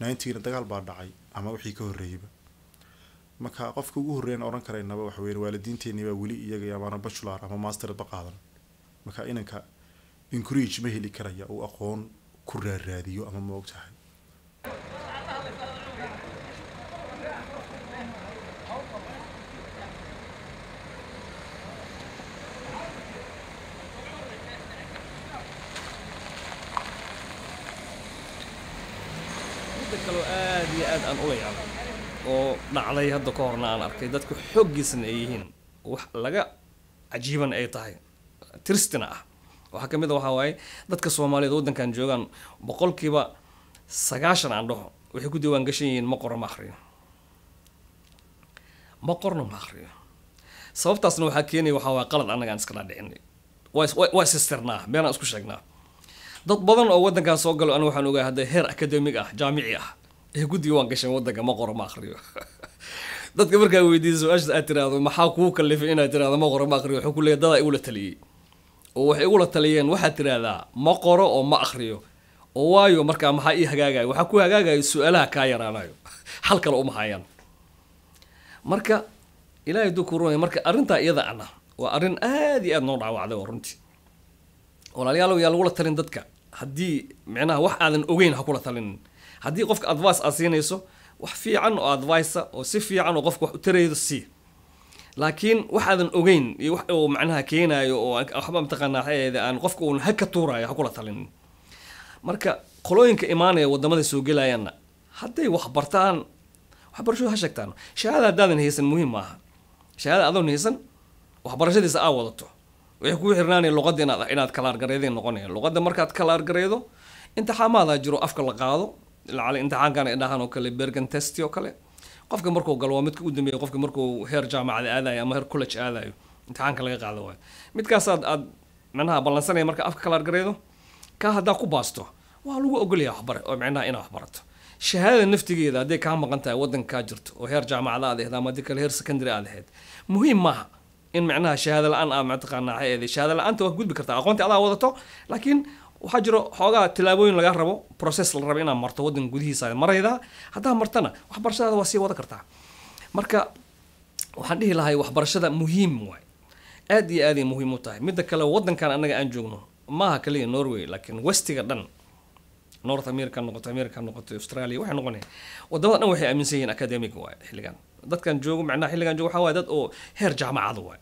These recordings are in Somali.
90-giina dagaal baa dhacay ama wixii ka horreeyeyba. Marka qofka ugu horreeyaan oran karaynaba waxa weeye waalidiinteenii baa weli iyaga amaana bachelor ama master ba qaadan. Marka inanka encourage ma heli karaya uu aqoon ku raaraadiyo ama ma ogtahay. Midda kaloo aad iyo aad aan ula yaabay oo dhacday hadda ka horna aan arkay, dadku xooggiisna ay yihiin, wax laga cajiiban ay tahay, tirstina ah, waxaa ka mid a waxaa waaye dadka Soomaaliyeed waddankan joogaan 90% aan dhaho waxay ku diiwaan gashan yihiin ma qoro ma akhriyo, ma qorno ma akhriyo. Sababtaasna waxaa keenaya waxaa waaye qalad annaga aan iska dhaadhicinay. Waa isistirnaa, beenaan isku sheegnaa. Dad badan oo waddankan soo galo aniga waxaan ogahay hadda heer academic ah, jaamici ah, ee ku diiwaan gashan waddanka ma qoro ma akhriyo. Dadka markaa weydiiso su-aashaas aad tiraahdo maxaa kuu kalifay inaad tiraahdo ma qoro ma akhriyo, wuxuu ku leeyahay dadaa igula taliyey oo waxay igula taliyeen waxaad tiraahdaa ma qoro oo ma akhriyo, oo waayo markaa maxaa ii hagaagayo? Waxaa ku hagaagayo su-aalaha kaa yaraanayo, xal kale uma hayaan. Marka Ilaahay duu ku runaya. Marka arrintaa iyada ana waa arrin aad iyo aad noo dhaawacday oo runtii. Walaalayaalow, yaa lagula talin dadka haddii micnaha wax aadan ogeyn ha kula talinin. Haddii qofka advice aad siinayso, wax fiican oo advice oo si fiican oo qofka wax u taraydo sii, laakiin wax aadan ogeyn iyo wax uu macnaha keenaayo oo waxba mataqaanaa waxay aan qofka uun ha ka tuurayo ha kula talinin. Marka qolooyinka imaanaya wadamada soo gelayaanna hadday wax bartaan, waxbarashadu ha sheegtaan. Shahaada haddaadan haysan muhiim maaha. Shahaada adoon haysan waxbarashadiisa aa wadato waxay kugu xirnaanaya luqadda inaad kalaargareeday noqonaya. Luqadda markaad kalaargareedo, imtixaamaadaa jiro afka la qaado, lacala imtixaankan ay dhahaan oo kale Bergen test oo kale. Qofka markuu galo waa midka u dambeeya, qofka markuu heer jaamacad aadayo ama heer college aadayo imtixaanka laga qaado waayo. Midkaasaad aad macnaha ballansanaya marka afka kalaargareedo ka haddaa ku baasto waa lagu ogolyahay waxbar oo macnaha inaad waxbarato. Shahaadada naftigeeda hadday kaa maqan tahay, waddanka kaa jirto oo heer jaamacada aad ahayd ama haddii kale heer secondary aad ahayd, muhiim maaha in macnaha shahaada la-aan aad mataqaanaa waxay ahayd shahaada la-aanta waa gudbi kartaa aqoonti adaa wadato. Laakiin waxaa jiro xoogaa tillaabooyin laga rabo, process la rabo inaad marto waddanka gudihiisa aad maraydaa. Haddaa martana waxbarashadaada waa sii wada kartaa. Marka waxaan dhihi lahay waxbarashada muhiim waay, aad iyo aad ay muhiim u tahay. Midda kale, waddankan annaga aan joogno maaha kaliya Norway, laakiin westiga dhan, North America noqoto, America noqoto, Australia waxay noqonayaan, wadamada dhan waxay aaminsan yihiin academic waay. Xilligan dadkan joogo macnaha xilligan joogo waxaa waaye dad oo heer jaamacad waay,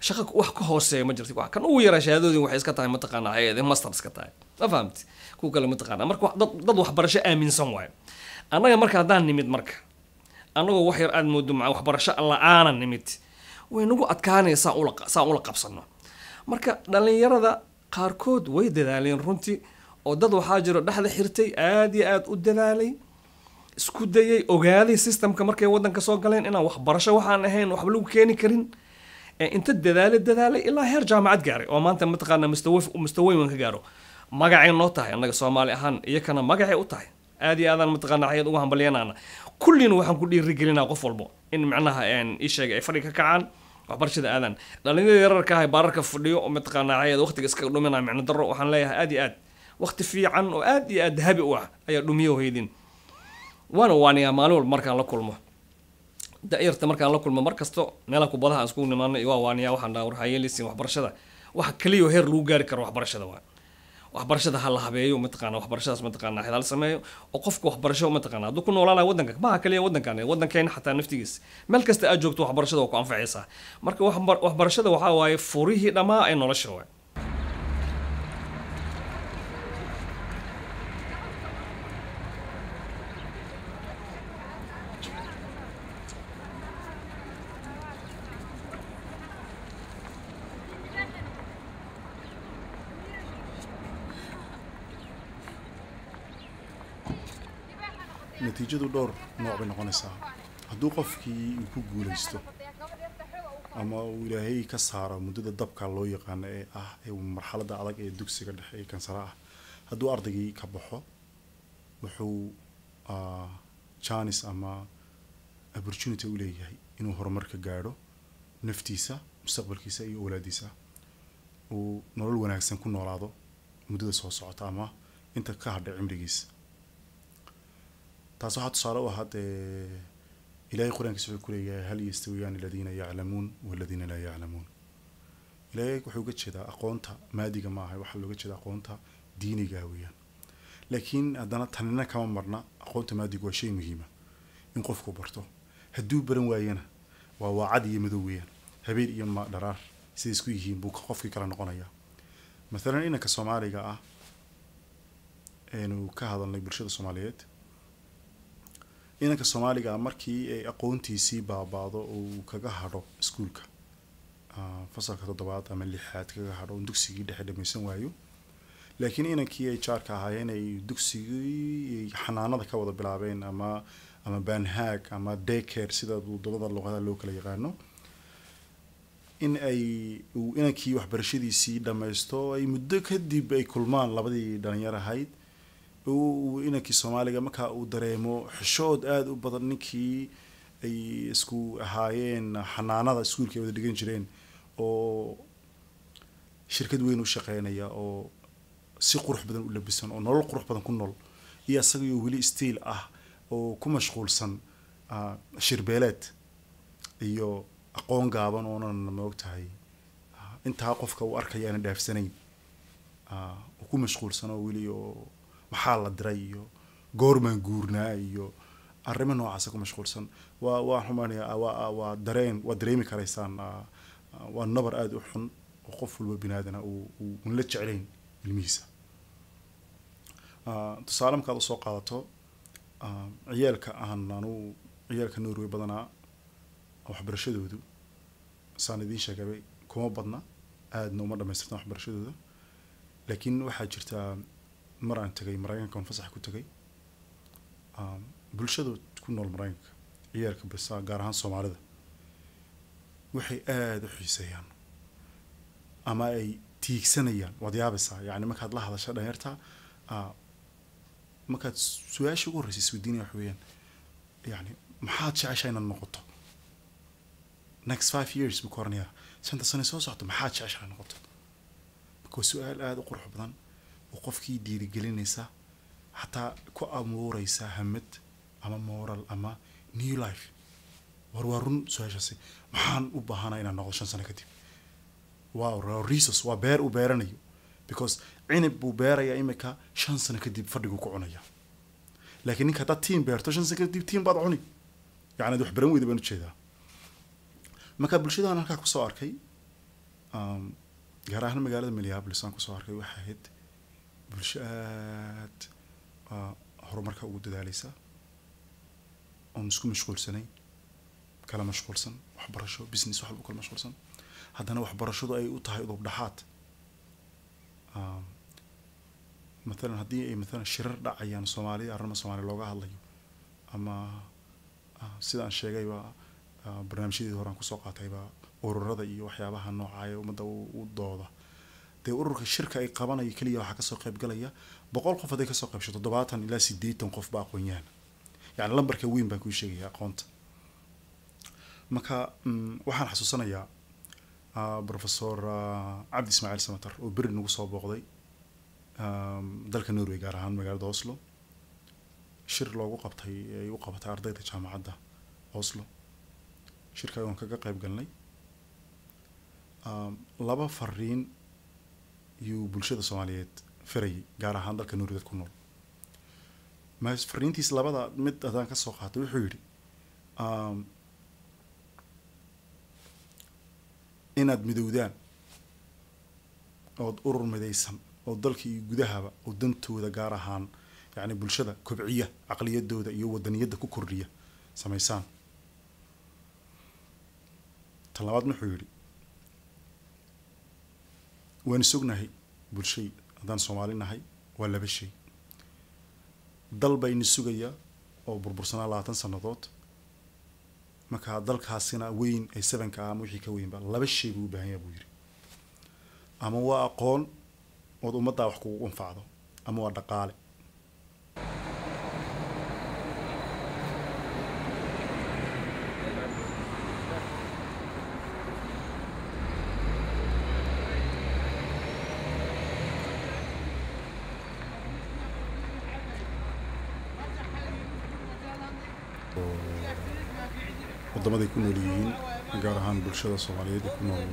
shaqo wax ka hooseeya ma jirto. Wax kan ugu yaraa shahaadooyin waxay iska tahay mataqaanaa hay master iska tahay, ma fahamti, kuwa kale mataqaanaa. Marka dad waxbarasho aaminsan waay. Annaga marka haddaan nimid, marka annagoo wax yar aad moodo maca waxbarasho la-aana nimid, way nagu adkaanaysaa ula saan ula qabsano. Marka dhalinyarada qaarkood way dadaaleen runtii, oo dad waxaa jiro dhexda xirtay, aad iyo aad u dadaalay, isku dayay, ogaaday systemka markay waddanka soo galeen inaan waxbarasho waxaan ahayn waxba lagu keeni karin, ee inta dadaalay dadaalay ilaa heer jaamacad gaaray oo maanta mataqaanaa mustawa mustaweyn ka gaaro. Magacay noo tahay annaga Soomaali ahaan, iyakana magacay u tahay. Aad iyo aadaan mataqaanaa xayad ugu hambalyanaana. Kullina waxaan ku dhiirigelinaa qof walbo in macnaha ii sheegay ay fadhiga ka kacaan, waxbarashada aadaan. Dhalinyarada yararka ah ee baararka fadhiyo oo mataqaanaa xayad waqtiga iska dhuminaa micno darro, waxaan leeyahay aad iyo aad waqti fiican oo aad iyo aad dahabi u ah ayaa dhumiyo hoydin. Waana waaniyaa maalin walba markaan la kulmo da'yarta, markaan la kulmo mar kasto meelaha kubadaha aan iskugu nimaano iyo waa waaniyaa. Waxaan dhahaa war waxaa yeelaysiin waxbarashada, waxa kaliya oo heer lagu gaari karo waxbarashada waa waxbarashada ha la habeeyo mataqaana, waxbarashadaas mataqaana ha la sameeyo oo qofka waxbarasho mataqaana hadduu ku noolaanayo waddanka, maaha kaliya waddankan, waddankeena xataa naftigiisa, meel kasta aad joogto waxbarashada waa ku anfacaysaa. Marka waxbarashada waxaa waaye furihii dhammaa ee nolosha waay. Natiijadu dhowr nooc bay noqonaysaa. Hadduu qofkii uu ku guuleysto ama uu Ilaahay ka saaro muddada dabka loo yaqaano ee ah ee marxaladda adag ee dugsiga dhexe ee kansara ah, hadduu ardaygii ka baxo, wuxuu chance ama opportunity u leeyahay inuu horumar ka gaadho naftiisa, mustaqbalkiisa iyo awlaadiisa, uu nolol wanaagsan ku noolaado muddada soo socota ama inta ka hadhay cimrigiisa. Taas waxaa tusaale u ahaa dee Ilaahay qur-aankiisa wuxuu ku leeyahay hal yastawiyaani aladiina yaclamuun waladiina laa yaclamuun. Ilaahay wuxuu uga jeedaa aqoonta maadiga maaha, waxaa looga jeedaa aqoonta diiniga weeyaan. Laakiin haddana tanina kama marna, aqoonta maadigu waa shay muhiima in qofku barto. Hadduu baran waayana waa waacad iyo madow weeyaan, habeen iyo ma dharaar siday isku yihiin buu qofkii kala noqonayaa. Mathalan inanka Soomaaliga ah aynu ka hadalnay, bulshada Soomaaliyeed, inanka Soomaaliga ah markii ay aqoontiisii baabaado oo uu kaga hadho iskuulka, fasalka toddobaad ama lixaad kaga hadho, dugsigii dhexe dhamaysan waayo, laakiin inankii ay jaarka ahaayeen ay dugsigii xanaanada ka wada bilaabeen ama banhaag ama daycare sida wadamada luqadaha loo kala yaqaano, in ay uu inankii waxbarashadiisii dhammaysto, ay muddo kadib ay kulmaan labadii dhalinyar ahayd, uu inankii Soomaaliga markaa uu dareemo xishood aada u badan ninkii ay isku ahaayeen xanaanada iskuulka ay wada dhigan jireen oo shirkad weyn u shaqeynaya oo si qurux badan u labisan oo nolol qurux badan ku nool, iyo isagaiyo weli stiil ah oo ku mashquulsan shirbeeleed iyo aqoon gaaban oonan maogtahay intaa qofka uu arkaya aanan dhaafsanayn, uu ku mashquulsanoo weli oo maxaa la diray iyo goormaan guurnaa iyo arrimo noocaasa ku mashquulsan. Waa xumaanaya, waa dareen, waa dareemi karaysaan, waa nabar aada u xun oo qof walba binaadana uu un la jeclayn ilmihiisa. Tusaale markaad usoo qaadato ciyaalka aan anu ciyaalka Norway badanaa waxbarashadoodu saan idiin sheegabay kuma badna, aadna uma dhamaystirtan waxbarashadooda. Laakiin waxaa jirta mar aan tegay Maraykanka oon fasax ku tegay, bulshada ku nool Maraykanka ciyaalka basa gaar ahaan Soomaalida waxay aada u xiiseeyaan ama ay tiigsanayaan, waad yaabaysaa yacni markaad la hadasha dhalinyarta, markaad su-aasha ugu horreysa isweydiinaya waxa weeyaan yacni maxaad jeceshaa inaad noqoto next 5 years buu ku oranayaa, 5 sano soo socto maxaad jeceshaa inaad noqoto. Marka waa su-aal aada u qurux badan oo qofkii dhiirigelinaysa, xataa ku abuureysa hamad ama moral ama new life. War waa run su-aashaasi, maxaan u baahanaa inaan noqdo 5 sano kadib? Waa resource, waa beer uu beeranayo, because cinib buu beerayaa imika, 5 sano kadib fadhiguu ku cunaya. Laakiin ninka haddaad tiin beerto 5 sano kadib tiin baad cuni, yacni ad wax baran weyda baan ujeedaa. Marka bulshadaan halkaa kusoo arkay, gaar ahaan magaalada Minneapolis aan kusoo arkay, waxay ahayd bulsho aad horumarka ugu dadaaleysa, oon isku mashquulsanayn, kala mashquulsan waxbarasho, business, wax walba kala mashquulsan, haddana waxbarashadu ay u tahay udub dhaxaad. Mathalan haddii ay mathalan shirar dhacayaan Soomaaliya, arrimo Soomaaliya looga hadlayo, ama sidaan sheegayba barnaamijyadii hore aan kusoo qaatayba ururada iyo waxyaabaha noocaaya ummadda u dooda, dee ururka shirka ay qabanayo keliya waxaa kasoo qaybgalaya 100 qof, hadday kasoo qaybsho 70 ilaa 80 qof baa aqoon-yahan, yacni lambarka weyn baan kuu sheegaya aqoonta. Marka waxaan xasuusanayaa Professor Cabdi Ismaaciil Samatar oo beri nagu soo booqday dalka Norway, gaar ahaan magaalada Oslo, shir loogu qabtay ay u qabatay ardayda jaamacadda Oslo. Shirka waan kaga qayb galnay. 2 fariin yuu bulshada Soomaaliyeed farayay, gaar ahaan dalka Norway dad ku nool. Fariintiis labada mid haddaan kasoo qaatay, wuxuu yidhi inaad midowdaan ood urur midaysan oo dalka iyo gudahaba oo dantooda gaar ahaan yacni bulshada kobciya, caqliyadooda iyo wadaniyadda ku kordhiya samaysaan. Tan labaad wuxuu yidhi waan isognahay bulshay haddaan Soomaali nahay, waa 2 shay. Dal bayna sugayaa oo burbursanaa 20 sannadood, marka dalkaasina weyn ee 7ka ama wixii ka weynba 2 shay buu u baahan yahay buu yidhi, ama waa aqoon ood ummaddaa wax kugu anfacdo, ama waa dhaqaale. Waddamaday ku nool yihiin, gaar ahaan bulshada Soomaaliyeed ee ku nool.